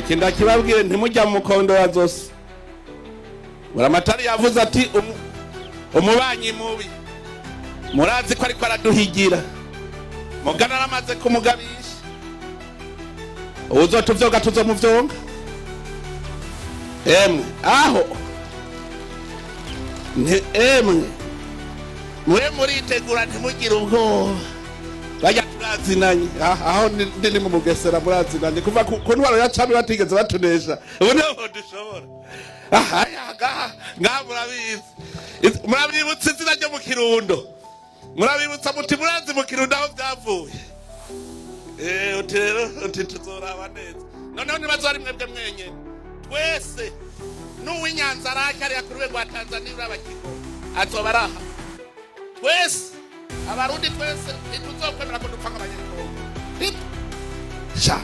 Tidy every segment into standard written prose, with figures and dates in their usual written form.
Iki ndakibabwire, ntimujya mu mukondo wa zose. Buramatari yavuze ati umubanyi mubi murazi ko ariko araduhigira, mugana aramaze kumugabisha, uzotuvyoga tuzomuvyonga. Emwe aho emwe mwe muritegura, ntimugire ubwoba, bajya turazinanye. Aho ndi ni mu Mugesera, murazinanye kuva ku ntwaro ya cami, batigeze batunesha, ubu niho dushobora. Aha ngaha ngaha murabizi. Murabibutsa izina ryo mu Kirundo, murabibutsa muti murazi mu Kirundo aho byavuye. Uti rero uti tuzoraba neza. Noneho ntibazo ari mwebwe mwenyene, twese n'uw'Inyanza rake ariya ku rwego rwa Tanzania urabakigo azoba ari aha. Twese Abarundi twese ntituzokwemera ko dupfa nk'Abanyekongo. Sha,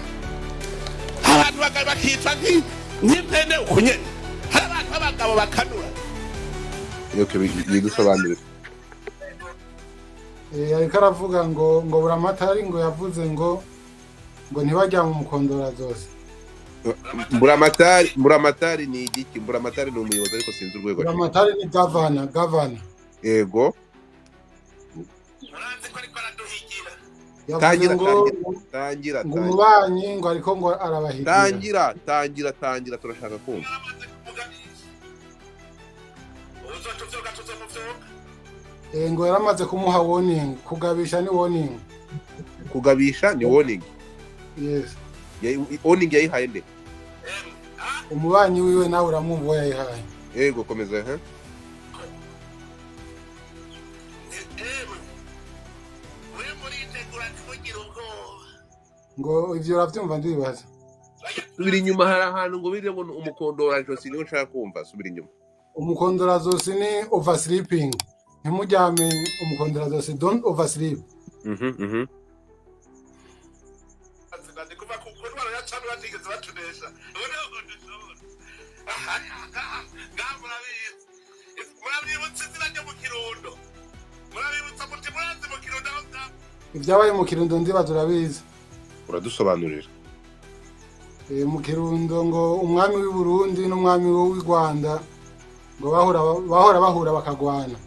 abantu bakicwa nk'impene uku nyene. Hari abantu b'abagabo bakanura. Okay, bidusobanurire. Ariko aravuga ngo Buramatari ngo yavuze ngo ntibajya mu mukondora zose. Buramatari ni igiki? Buramatari ni umuyobozi, ariko sinzi urwego ashinzwe. Buramatari ni gavana. Yego. Murazi ko ariko araduhigira. Yavuze Tangira. ngo Tangira, tangira. ngo Tangira. umubanyi ngo ariko ngo arabahigira. Tangira, tangira, tangira, turashaka kumva. Aramaze kumugabisha, uzotuvyoga tuzomuvyonga. Ngo yaramaze kumuha warning. Kugabisha ni warning. Kugabisha ni warning. Yes. Warning yayihaye nde? Umubanyi wiwe, nawe uramwumva uwo yayihaye. Yego, komeza he. Emwe mwe muritegura, ntimugire ubwoba. Ngo ivyo uravyumva, ndibaza. Subira inyuma, hari ahantu ngo bire ngo ni umukondora josi, niwe nshaka kumva, subira inyuma. Umukondora zosi ni oversleeping, ntimuryame umukondora zosi, don't oversleep. Ndi kuva ku ntwaro ya cami, batigeze batunesha, ubu niho dushobora. Aha ngaha ngaha murabizi. Murabibutsa izina ryo mu Kirundo, murabibutsa muti murazi mu Kirundo aho byavuye. Ibyabaye mu Kirundo, ndibaza urabizi. Uradusobanurira. Mu Kirundo ngo umwami w'i Burundi n'umwami w'i Rwanda ngo bahora bahura bakagwana.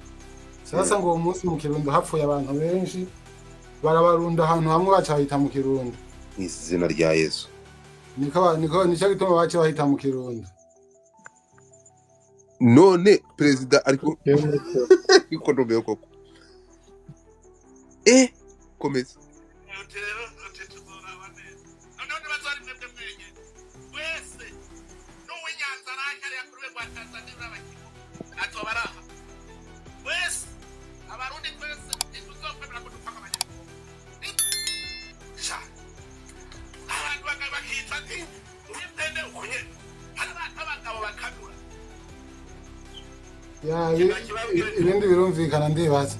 Sasa ngo uwo munsi mu Kirundo hapfuye abantu benshi, barabarunda ahantu hamwe, baca bahita mu Kirundo. Mu izina rya Yesu. Niko nicyo gituma baca bahita mu Kirundo. None perezida ariko ndumiwe koko. Komeza. Uti rero uti tuzoraba neza. Noneho ntibazo ari mwebwe mwenyene, twese n'uw'Inyanza rake ariya ku rwego rwa Tanzania urabakigo azoba ari aha. Twese Abarundi twese ntituzokwemera ko dupfa nk'Abanyekongo. Sha, abantu bakicwa nk'impene uku nyene. Hari abantu b'abagabo bakanura. Ya, ibindi birumvikana, ndibaza.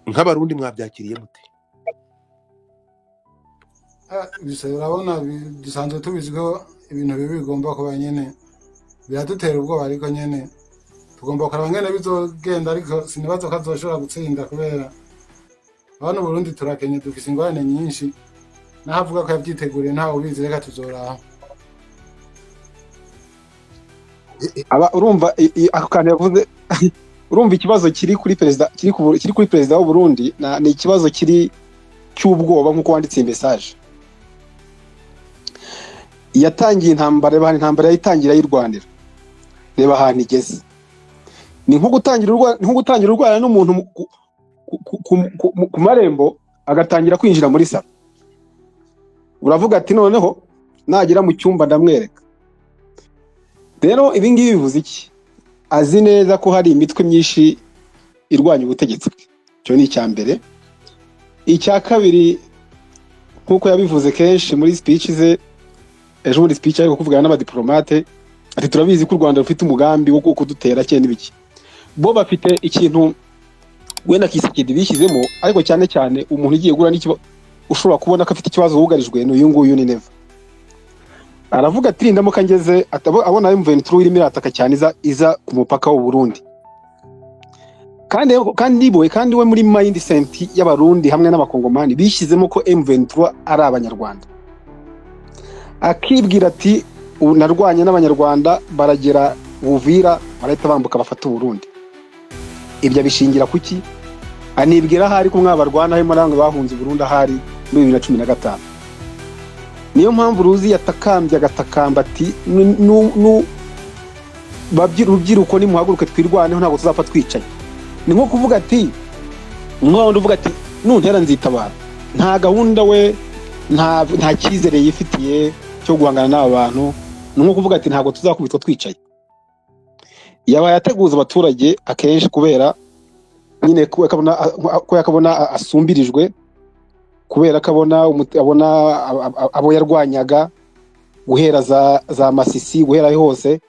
Nk'Abarundi mwabyakiriye mute? Ah, bisa urabona dusanzwe tubizi ko ibintu bibi bigomba kuba nyene, biradutera ubwoba, ariko nyene tugomba kuraba ngene bizogenda, ariko sinibaza ko azoshobora gutsinda kubera hano Burundi turakenye, dufise ingorane nyinshi. Naho avuga ko yavyiteguriye, ntawe ubizi, reka tuzoraba. Aba urumva ako kantu yavuze, urumva ikibazo kiri kuri perezida, kiri kuri perezida w'u Burundi ni ikibazo kiri cy'ubwoba nk'uko wanditse iyi message. Yatangiye intambara, reba ahantu intambara yayitangira ayirwanira, reba ahantu igeze. Ni nko gutangira urwana n'umuntu ku marembo, agatangira kwinjira muri salo, uravuga ati noneho nagera mu cyumba ndamwereka. Rero ibi ngibi bivuze iki? Azi neza ko hari imitwe myinshi irwanya ubutegetsi bwe, icyo ni icya mbere. Icya kabiri, nk'uko yabivuze kenshi muri speech ze, ejo bundi speech ariko kuvugana n'abadiplomate, ati turabizi ko u Rwanda rufite umugambi wo kudutera cyane n'ibiki. Bo bafite ikintu wenda Tshisekedi bishyizemo, ariko cyane cyane umuntu ugiye guhura n'ikibazo, ushobora kubona ko afite ikibazo wugarijwe, ni uyu nguyu, ni Neva. Aravuga ati nindamuka ngeze abona M23 irimo irataka cyane, iza ku mupaka w'u Burundi. Kandi we muri mindset y'Abarundi hamwe n'Abakongomani bishyizemo ko M23 ari Abanyarwanda, akibwira ati ubu narwanye n'Abanyarwanda baragera Buvira barahita bambuka bafata Uburundi. Ibyo abishingira kuki? Anibwira ahari ko mwabarwana harimo namwe bahunze Burundi ahari muri 2015. Niyo mpamvu Ruzi yatakambye agatakamba ati rubyiruko nimuhaguruke twirwaneho, ntabwo tuzapfa twicaye. Ni nko kuvuga ati umwe wundi uvuga ati nuntera nzitabara. Nta gahunda we, nta cyizere yifitiye cyo guhangana n'aba bantu. Ni nko kuvuga ati ntabwo tuzakubitwa twicaye. Yabaye ateguza abaturage akenshi kubera nyine ko akabona asumbirijwe, kubera ko abona abo yarwanyaga guhera za Masisi guhera hose,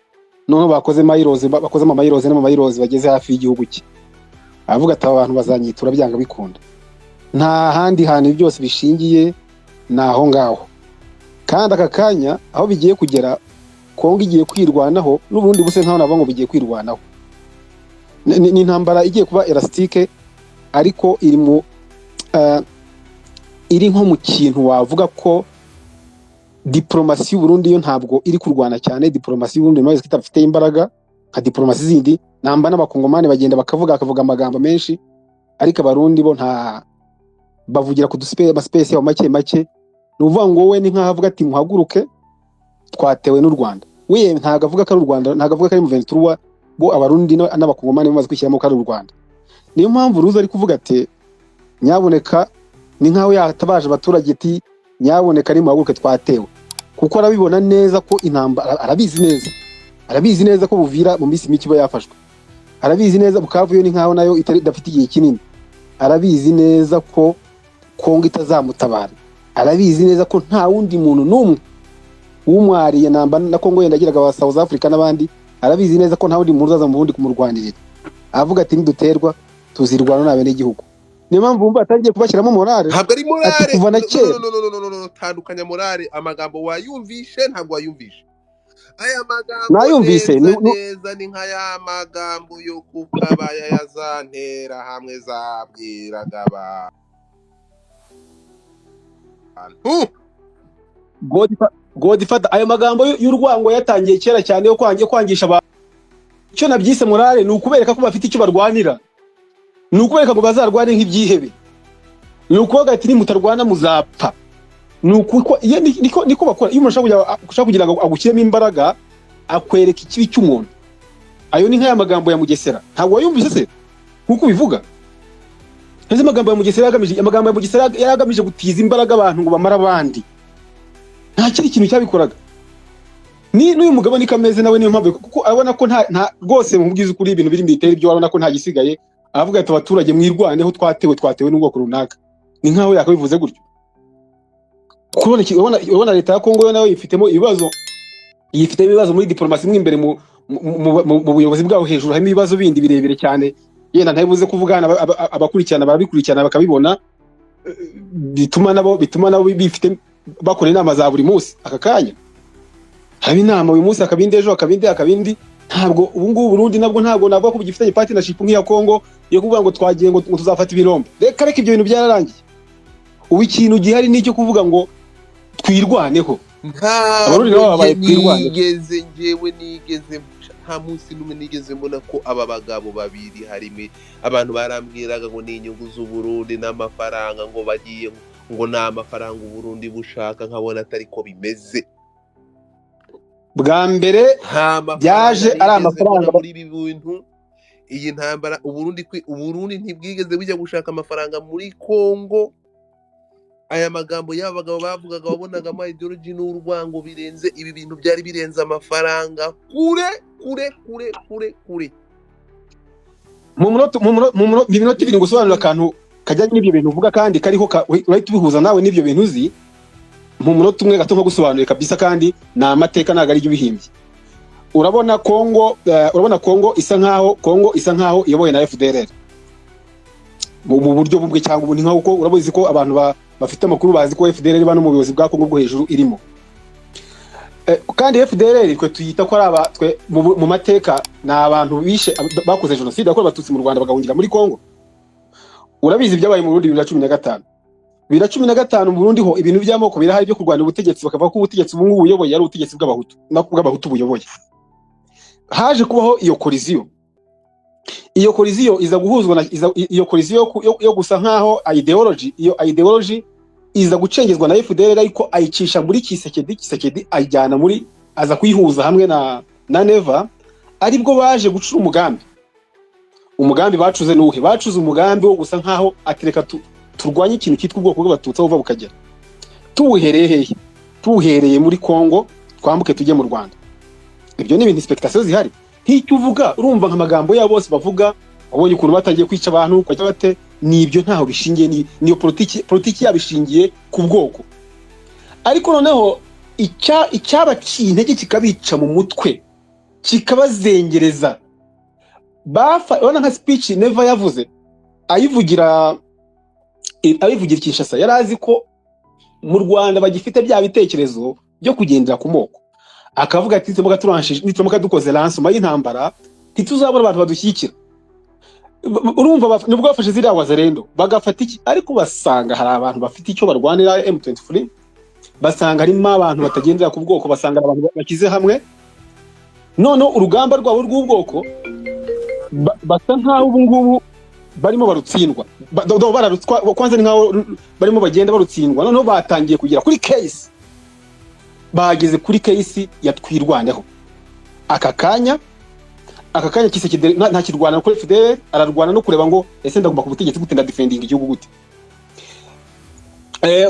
noneho bakoze mayirozi, bakoze amamayirozi n'amamayirozi bageze hafi y'igihugu cye, aravuga ati aba bantu bazanyitura byanga bikunda. Nta handi hantu ibi byose bishingiye, ni aho ngaho. Kandi aka kanya aho bigiye kugera, Kongo igiye kwirwanaho n'ubundi buse nkaho navuga ngo bigiye kwirwanaho. Ni intambara igiye kuba élastique, ariko iri mu iri nko mu kintu wavuga ko diplomasi y'u Burundi yo ntabwo iri kurwana cyane. Diplomasi y'u Burundi nayo idafite imbaraga nka diplomasi zindi, namba n'Abakongomani bagenda bakavuga amagambo menshi, ariko Abarundi bo nta bavugira ku duspace yabo make make. Ni ukuvuga ngo we ni nkaho avuga ati muhaguruke twatewe n'u Rwanda. We ntabwo avuga ko ari u Rwanda, ntabwo avuga ko ari M23, bo Abarundi n'Abakongomani bamaze kwishyiramo ko ari u Rwanda. Niyo mpamvu Ruzi ari kuvuga ati nyaboneka, ni nkaho yatabaje abaturage ati nyaboneka nimuhaguruke twatewe, kuko arabibona neza ko intambara, arabizi neza ko Buvira mu minsi mike iba yafashwe, arabizi neza Bukavu yo ni nkaho nayo idafite igihe kinini, arabizi neza ko Kongo itazamutabara, arabizi neza ko nta wundi muntu n'umwe w'umwariye namba na Kongo yenda agiraga aba South Africa n'abandi, arabizi neza ko nta wundi muntu uzaza mu bundi kumurwanirira. Avuga ati niduterwa tuzirwana n'abenegihugu. Niyo mpamvu bumva atangiye kubashyiramo morale. Ntabwo ari Ati morale. kuva na No, kera. no, no, no, no, no, no, tandukanya morale. Amagambo wayumvishe? Ntabwo wayumvishe aya magambo. Nayumvise. Neza. Ni Neza, ni nka ya magambo yo ku Kabaya ya za ntera hamwe zabwiraga abantu. Godfather, ayo magambo y'urwango yatangiye kera cyane yo kwangisha abantu. Icyo nabyise morale ni ukubereka ko bafite icyo barwanira, ni ukubereka ngo bazarwane nk'ibyihebe, ni ukuvuga ati nimutarwana muzapfa. Ni uko iyo niko bakora. Iyo umuntu ashaka kugira ngo agushyiremo imbaraga, akwereka ikibi cy'umuntu. Ayo ni nk'aya magambo ya Mugesera. Ntabwo wayumvise se nkuko ubivuga? Ese amagambo ya Mugesera yagamije, amagambo ya Mugesera yari agamije gutiza imbaraga abantu ngo bamare abandi, nta kindi kintu cyabikoraga. Ni n'uyu mugabo niko ameze nawe. Niyo mpamvu, kuko abona ko nta rwose, mu bwiza ukuri ibintu biri bitera ibyo, abona ko nta gisigaye, aravuga ati abaturage mwirwaneho, twatewe n'ubwoko runaka. Ni nkaho yakabivuze gutyo. Kubona urabona leta ya Kongo yo nayo yifitemo ibibazo, yifitemo ibibazo muri diplomasi mo imbere mu buyobozi bwaho hejuru harimo ibibazo bindi birebire cyane, yenda ntabibuze kuvuga, abakurikirana barabikurikirana bakabibona, bituma nabo bifite bakora inama za buri munsi. Aka kanya haba inama uyu munsi, hakaba indi ejo, hakaba indi, hakaba indi. Ntabwo ubu ngubu Burundi nabwo ntabwo navuga ko bugifitanye partnership nk'iya Kongo yo kuvuga ngo twagiye ngo tuzafata ibirombe. Reka reka, ibyo bintu byararangiye. Ubu ikintu gihari ni icyo kuvuga ngo twirwaneho. Abarundi nabo Ntabwo babaye njye twirwaneho. nigeze, njyewe nigeze, nta munsi n'umwe nigeze mbona ko aba bagabo babiri harimo abantu barambwiraga ngo ni inyungu z'Uburundi n'amafaranga, ngo bagiye ngo ni amafaranga Uburundi bushaka, nkabona atari ko bimeze. Bwa mbere Nta mafaranga byaje ari nigeze mbona amafaranga. muri ibi bintu. Iyi ntambara Uburundi ntibwigeze bujya gushaka amafaranga muri Kongo. Aya magambo y'aba bagabo bavugaga wabonagamo ideology n'urwango birenze. Ibi bintu byari birenze amafaranga kure kure kure kure kure. Mu minota 2 gusobanura akantu kajyanye n'ibyo bintu uvuga kandi kariho urahita ubihuza nawe n'ibyo bintu uzi. Mu munota umwe gato nko gusobanurira kabisa, kandi ni amateka, ntabwo ari ibyo ubihimbye. Urabona Kongo isa nkaho iyobowe na FDLR mu buryo bumwe cyangwa ubundi, nkaho uko urabizi ko abantu bafite amakuru bazi ko FDLR iba no mu buyobozi bwa Kongo bwo hejuru irimo. Kandi FDLR twe tuyita ko ari aba twe mu mateka ni abantu bishe, bakoze jenoside yakorewe Abatutsi mu Rwanda, bagahungira muri Congo. Urabizi ibyabaye mu Burundi 2015. 2015 mu Burundi ho ibintu by'amoko birahari byo kurwanya ubutegetsi, bakavuga ko ubutegetsi ubu ngubu buyoboye ari ubutegetsi bw'Abahutu, nako bw'Abahutu buyoboye. Haje kubaho iyo collision. Iyo collision iza guhuzwa na iyo collision yo gusa nkaho ideology, iyo ideology iza gucengezwa na FDLR, ariko ayicisha muri Tshisekedi. Tshisekedi ayijyana muri, aza kuyihuza hamwe na Neva, aribwo baje gucura umugambi. Umugambi bacuze nuhe? Bacuze umugambi wo gusa nkaho atereka turwanye ikintu cyitwa ubwoko bw'Abatutsi aho buva bukagera. Tuwuhereye hehe? Tuwuhereye muri Congo, twambuke tujye mu Rwanda. Ibyo ni ibintu expectation zihari nk'icyo uvuga. Urumva nk'amagambo yabo bose bavuga, wabonye ukuntu batangiye kwica abantu ukajya bate, ni ibyo ntaho bishingiye, ni niyo politiki yabo ishingiye ku bwoko. Ariko noneho icyabaciye intege, kikabica mu mutwe, kikabazengereza, urabona nka speech Neva yavuze ayivugira Kinshasa, yari azi ko mu Rwanda bagifite bya bitekerezo byo kugendera ku moko, akavuga ati: "Nituramuka turanshije, nituramuka dukoze lancement y'intambara, ntituzabona abantu badushyigikira." Urumva nubwo bafashe ziriya Wazalendo, bagafata iki, ariko basanga hari abantu bafite icyo barwanira M23, basanga harimo abantu batagendera ku bwoko, basanga abantu bashyize hamwe. Noneho urugamba rwabo rw'ubwoko basa nk'aho ubu ngubu barimo barutsindwa. Bararutswa kwanza, ni nk'aho barimo bagenda barutsindwa. Noneho batangiye kugera kuri case, bageze kuri case ya Twirwaneho. Aka kanya Tshisekedi ntakirwana kuri FDL, ararwana no kureba ngo: "Ese ndagomba ku butegetsi gute? Ndadefendinga igihugu gute?"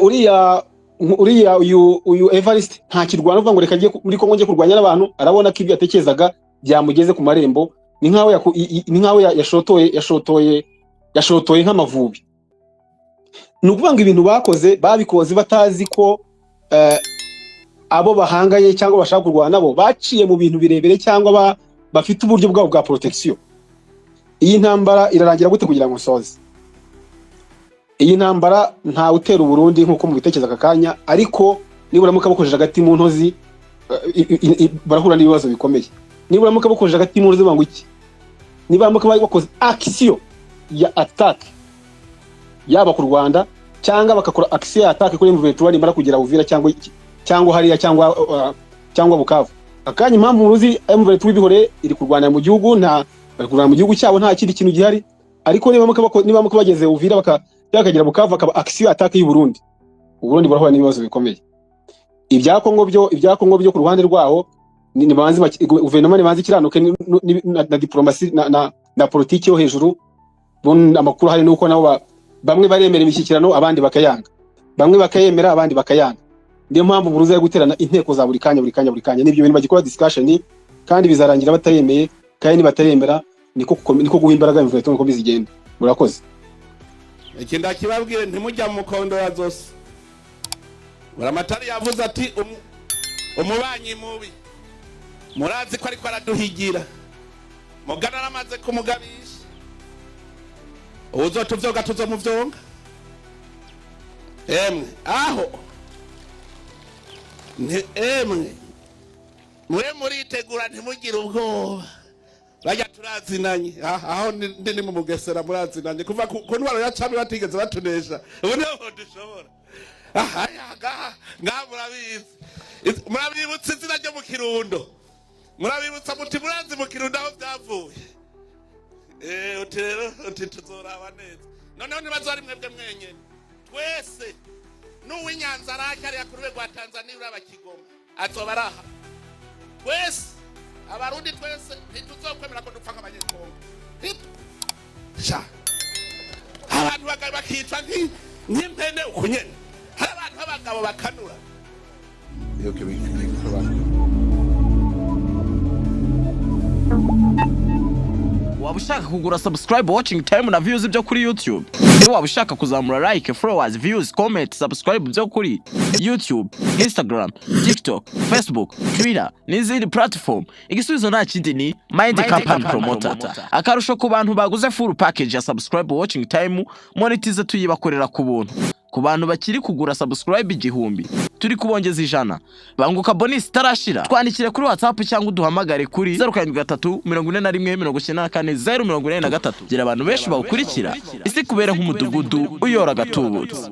Uriya uyu Evariste ntakirwana uvuga ngo reka njye muri Kongo njye kurwanya n'abantu. Arabona ko ibyo yatekerezaga byamugeze ku marembo, ni nkaho yashotoye nk'Amavubi. Ni ukuvuga ngo ibintu bakoze babikoze batazi ko abo bahanganye cyangwa bashaka kurwana nabo baciye mu bintu birebire, cyangwa bafite uburyo bwabo bwa protection. Iyi ntambara irarangira gute? Kugira ngo nsoze, iyi ntambara ntawe utera Uburundi nk'uko mubitekereza aka kanya, ariko niburamuka bakojeje agati mu ntozi, barahura n'ibibazo bikomeye. Niburamuka bakojeje agati mu ntozi banga iki, niburamuka bakoze action ya attaque, yaba ku Rwanda cyangwa bagakora action ya attaque kuri M23 nimara kugera Uvira cyangwa iki, cyangwa hariya, cyangwa Bukavu. Akanya impamvu muruzi M23 ibihore iri kurwanira mu gihugu, nta bari kurwanira mu gihugu cyabo, nta kindi kintu gihari. Ariko niba muka bageze Uvira, bakagera Bukavu, akaba action attaque y'u Burundi, Uburundi burahura n'ibibazo bikomeye. Ibya Kongo byo ku ruhande rwaho ni banze guverinoma nibanze ikiranuke na diplomasi na politiki yo hejuru. Amakuru hari nuko nabo bamwe baremera imishyikirano, abandi bakayanga, bamwe bakayemera, abandi bakayanga. Niyo mpamvu Buruzi ari guterana inteko za buri kanya, buri kanya, buri kanya. N'ibyo bintu bagikora discussion, kandi bizarangira batayemeye, kandi nibatayemera niko guha imbaraga M23, niko bizigenda. Murakoze. Iki ndakibabwire, ntimujya mu mukondora zose. Buramatari yavuze ati: "Umubanyi mubi murazi ko ariko araduhigira." Mugana aramaze kumugabisha, uzotuvyoga tuzomuvyonga. Emwe aho emwe mwe muritegura, ntimugire ubwoba. Bajya turazinanye. Aho ndi ni mu Mugesera, murazinanye kuva ku ntwaro ya cami batigeze batunesha, ubu niho dushobora. Aha ngaha ngaha murabizi. Murabibutsa izina ryo mu Kirundo, murabibutsa muti: "Murazi mu Kirundo aho byavuye?" Uti rero uti tuzoraba neza. Noneho ntibazo ari mwebwe mwenyene, twese n'uw'Inyanza arake ariya ku rwego rwa Tanzania, uraba Kigoma azoba araha. Twese Abarundi twese ntituzokwemera ko dupfa nk'Abanyekongo. Sha, abantu bakicwa nk'impene uku nyene. Hari abantu b'abagabo bakanura. Okay, we can. Waba ushaka kugura subscribe, watching time na views byo kuri YouTube? Niba waba ushaka kuzamura like, followers, views, comment, subscribe byo kuri YouTube, Instagram, TikTok, Facebook, Twitter n'izindi platform, igisubizo nta kindi, ni Mind Company Promoter. Akarusho ku bantu baguze full package ya subscribe, watching time, monetize, tuyibakorera ku buntu. Ku bantu bakiri kugura subscribe 1000, turi kubongeza 100. Banguka, bonus itarashira. Twandikire kuri WhatsApp cyangwa uduhamagare kuri 073 41 94 043. Gira abantu benshi bawukurikira, isi kubera nk'umudugudu uyora agatubutse.